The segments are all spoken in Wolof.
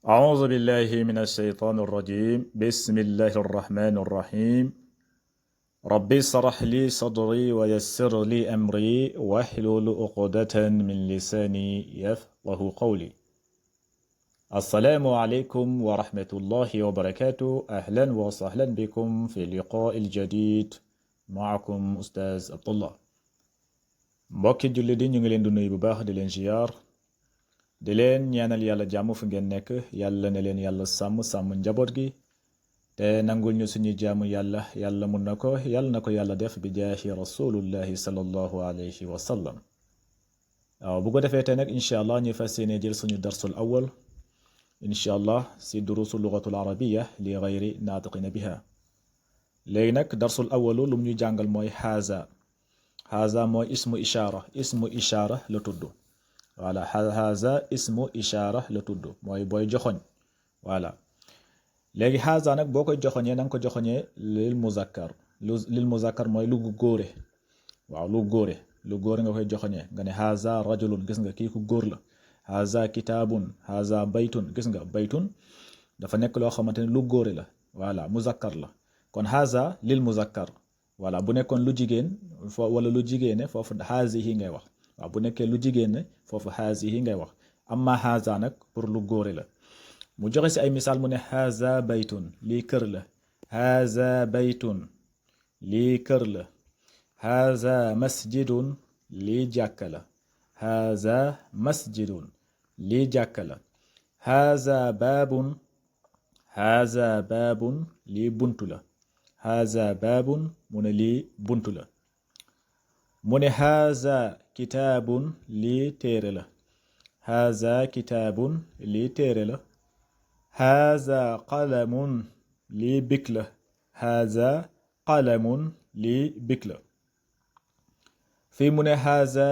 أعوذ بالله من الشيطان الرجيم بسم الله الرحمن الرحيم ربي اشرح لي صدري ويسر لي أمري واحلل عقدة من لساني يفقه قولي السلام عليكم ورحمة الله وبركاته أهلا وسهلا بكم في اللقاء الجديد معكم أستاذ عبد الله mbokki julli di ñu ngi leen di nuyu bu baax di leen ziyaar di leen ñaanal yàlla jàmm fu ngeen nekk yàlla ne leen yàlla sàmm njaboot gi te nangul ñu suñu jaamu yàlla mun na ko yàlla def bi jaahi rasulullahi sallallahu alayhi wa sallam waaw bu ko defee te nag incha allah ñu fas yéene jël suñu darsul awal incha allah si durusu lugatul arabiya li gayri naatiqina biha léegi nag darsul awalu lum ñu jàngal mooy haza mooy ismu ishaara la tudd voilà haza ismu ishaara la tudd mooy booy joxoñ voilà léegi haza nag boo koy joxoñee na nga ko joxoñee lil muzakkar mooy lu góore waaw lu góore nga koy joxoñee nga ne haza rajulun gis nga kii ku góor la haza kitaabun haza baytun gis nga baytun dafa nekk loo xamante ne lu góore la voilà muzakkar la kon haza lil muzakkar voilà bu nekkoon lu jigéen wala lu jigéene foofu hazihi ngay wax waaw bu nekkee lu jigéen ne foofu hazihi ngay wax amma haza nag pour lu góore la mu joxe si ay misaal mu ne haza baytun lii kër la haza baytun lii kër la haza masjidun lii jàkka la haza masjidun lii jàkka la haza baabun lii buntu la haza baabun mu ne lii buntu la mu ne haza kitaabun lii téere la haza kitaabun lii téere la haza qalamun lii bik la haza qalamun lii bik la fii mu ne haza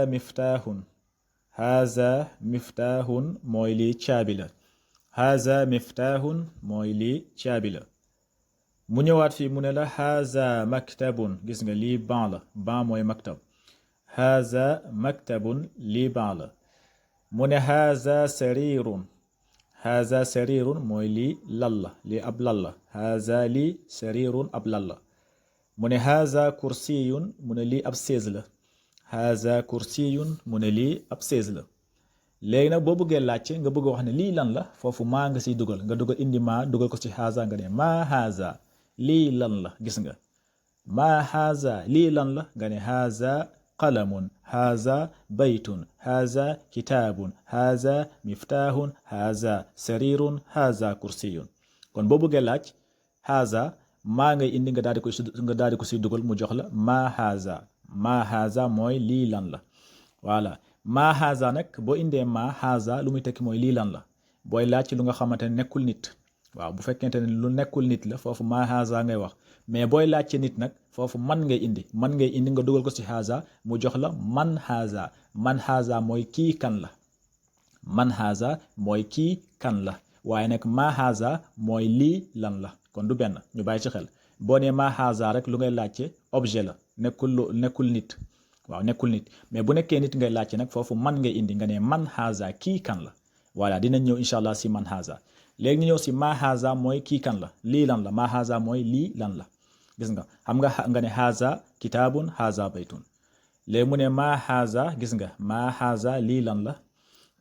miftaaxun mooy lii caabi la haza miftaaxun mooy lii caabi la mu ñëwaat fii mu ne la haza maktabun gis nga lii ban mooy maktab haza maktabun lii ban la mu ne haza sarirun mooy lii lal la lii ab lal la haza lii sarirun ab lal la mu ne haza kursiyun mu ne lii ab sees la haza kursiyun mu ne lii ab sees la léegi nag boo bëggee laajte nga bëgg wax ne lii lan la foofu maa nga siy dugal nga dugal indi maa dugal ko ci haza nga ne maa haza lii lan la gis nga maa haza lii lan la nga ne haza qalamun haza baytun haza kitaabun haza miftaaxun haza sarirun haza kursiyun kon boo bëggee laaj haza maa ngay indi nga daal di ko si dugal mu jox la maa haza mooy lii lan la voilà maa haza nag boo indee maa haza lu muy tekki mooy lii lan la booy laaj ci lu nga xamante ne nekkul nit waaw bu fekkente ne lu nekkul nit la foofu maa haza ngay wax mais booy laajte nit nag foofu man ngay indi nga dugal ko ci haza mu jox la man haza mooy kii kan la waaye nag maa haza mooy lii lan la kon du benn ñu bàyyi ci xel boo nee maa haza rek lu ngay laajte objet la nekkul nit waaw nekkul nit mais bu nekkee nit ngay laajte nag foofu man ngay indi nga ne man haza kii kan la voilà dinañ ñëw incha allah si man haza léegi ñu ñëw si maa haza mooy kii kan la lii lan la maa haza mooy lii lan la gis nga xam nga ne haza kitaabun haza baytun léegi mu ne maa haza gis nga maa haza lii lan la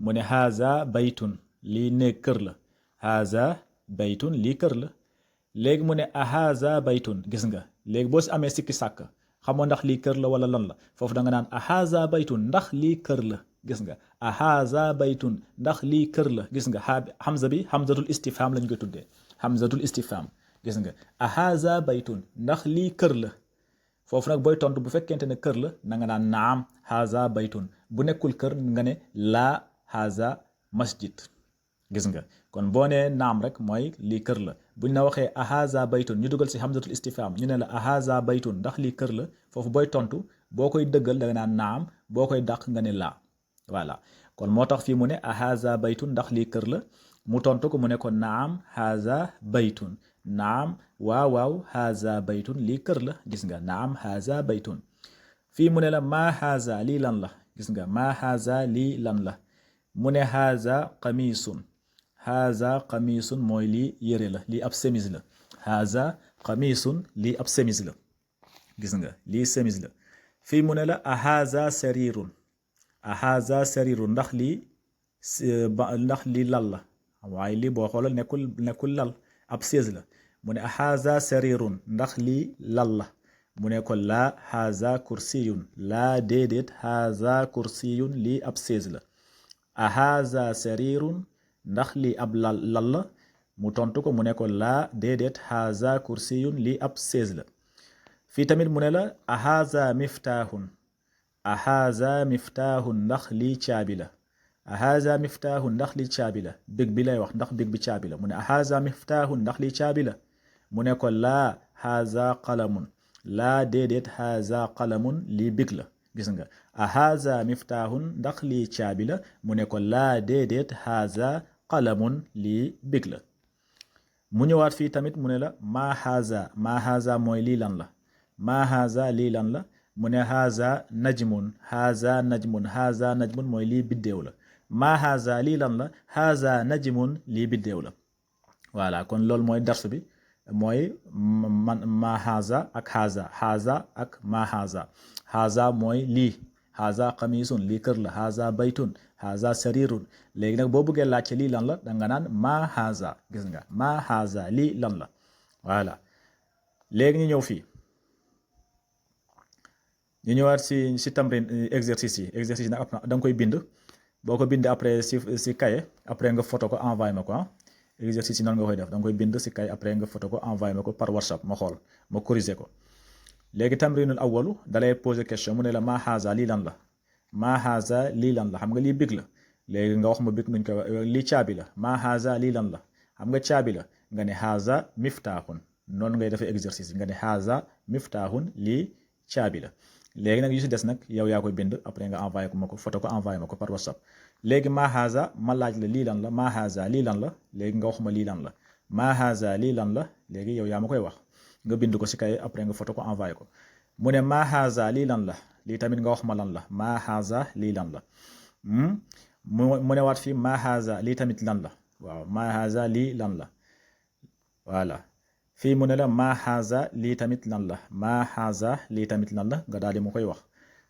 mu ne haza baytun lii néeg kër la haza baytun lii kër la léegi mu ne a haza baytun gis nga léegi boo si amee sikki sàkk xamoo ndax lii kër la wala lan la foofu da nga naan a haza baytun ndax lii kër la gis nga a haza baytun ndax lii kër la gis nga hamza bi hamzatul istifham lañ koy tuddee hamzatul istifham gis nga a haza baytun ndax lii kër la foofu nag booy tontu bu fekkente ne kër la na nga naan naam haza baytun bu nekkul kër nga ne laa haza masjid gis nga kon boo nee naam rek mooy lii kër la buñ la waxee a haza baytun ñu dugal si hamzatul istifham ñu ne la a haza baytun ndax lii kër la foofu booy tontu boo koy dëggal da nga naan naam boo koy dàq nga ne laa voilà kon moo tax fii mu ne a haza baytun ndax lii kër la mu tontu ko mu ne ko naam haza baytun naam waaw haza baytun lii kër la gis nga naam haza baytun fii mu ne la maa haza lii lan la gis nga maa haza lii lan la mu ne haza qamisun haza qamisun mooy lii yére la lii ab chemise la haza qamisun lii ab chemise la gis nga lii chemise la fii mu ne la a haza sarirun a haza sarirun ndax lii lal la waaye lii boo xoolal nekkul lal ab chaise la mu ne a haza sarirun ndax lii lal la mu ne ko laa haza kursiyun laa déedéet haza kursiyun lii ab chaise la a haza sarirun ndax lii ab lal la mu tontu ko mu ne ko laa déedéet haza kursiyun lii ab chaise la fii tamit mu ne la a haza miftahun a haza miftahun ndax lii caabi la a haza miftahun ndax lii caabi la big bi lay wax ndax big bi caabi la mu ne a haza miftahun ndax lii caabi la mu ne ko laa haza qalamun laa déedéet haza qalamun lii big la gis nga a haza miftahun ndax lii caabi la mu ne ko laa déedéet haza qalamun lii big la mu ñëwaat fii tamit mu ne la maa haza mooy lii lan la maa haza lii lan la mu ne haza najmun haza najmun mooy lii biddéew la maa haza lii lan la haza najmun lii biddéew la voilà kon loolu mooy darsu bi mooy maa haza ak maa haza mooy lii haza qamisun lii kër la haza baytun haza sarirun léegi nag boo bëggee laajte lii lan la da nga naan maa haza gis nga maa haza lii lan la voilà léegi ñu ñëw fii ñu ñëwaat si tamrin exercice yi nag da nga koy bind boo ko bind après si kaye après nga photo ko envoyé ma ko exercice yi noonu nga koy def da nga koy bind si kaye après nga photo ko envoyé ma ko par WhatsApp ma xool ma corriger ko léegi tamrinul awwalu dalay poser question mu ne la maa haza lii lan la maa haza lii lan la xam nga lii big la léegi nga wax ma big nuñ ko lii caabi la maa haza lii lan la xam nga caabi la nga ne haza miftahun noonu ngay defee exercice nga ne haza miftahun lii caabi la léegi nag yu si des nag yow yaa koy bind après nga envoyé ko ma ko photo ko envoyé ma ko par WhatsApp léegi maa haza ma laaj la lii lan la maa haza lii lan la léegi nga wax ma lii lan la maa haza lii lan la léegi yow yaa ma koy wax nga bind ko si kay après nga photo ko envoyé ko mu ne maa haza lii lan la lii tamit nga wax ma lan la maa haza lii lan la mu ne waat fii maa haza lii tamit lan la waaw maa haza lii lan la voilà fii mu ne la maa haza lii tamit lan la maa haza lii tamit lan la nga daal di ma koy wax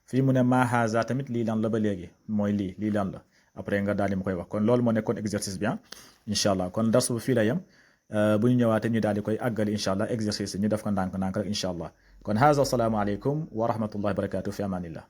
fii mu ne maa haza tamit lii lan la ba léegi mooy lii lan la après nga daal di ma koy wax kon loolu moo nekkoon exercice bi incha allah kon darsu bu fii la yem bu ñu ñëwaatee ñu daal di koy àggali incha allah exercice ñu def ko ndànk-ndànk rek incha allah kon haza assalaamu aleykum wa rahmatullahi wa barakatuh fi amanillah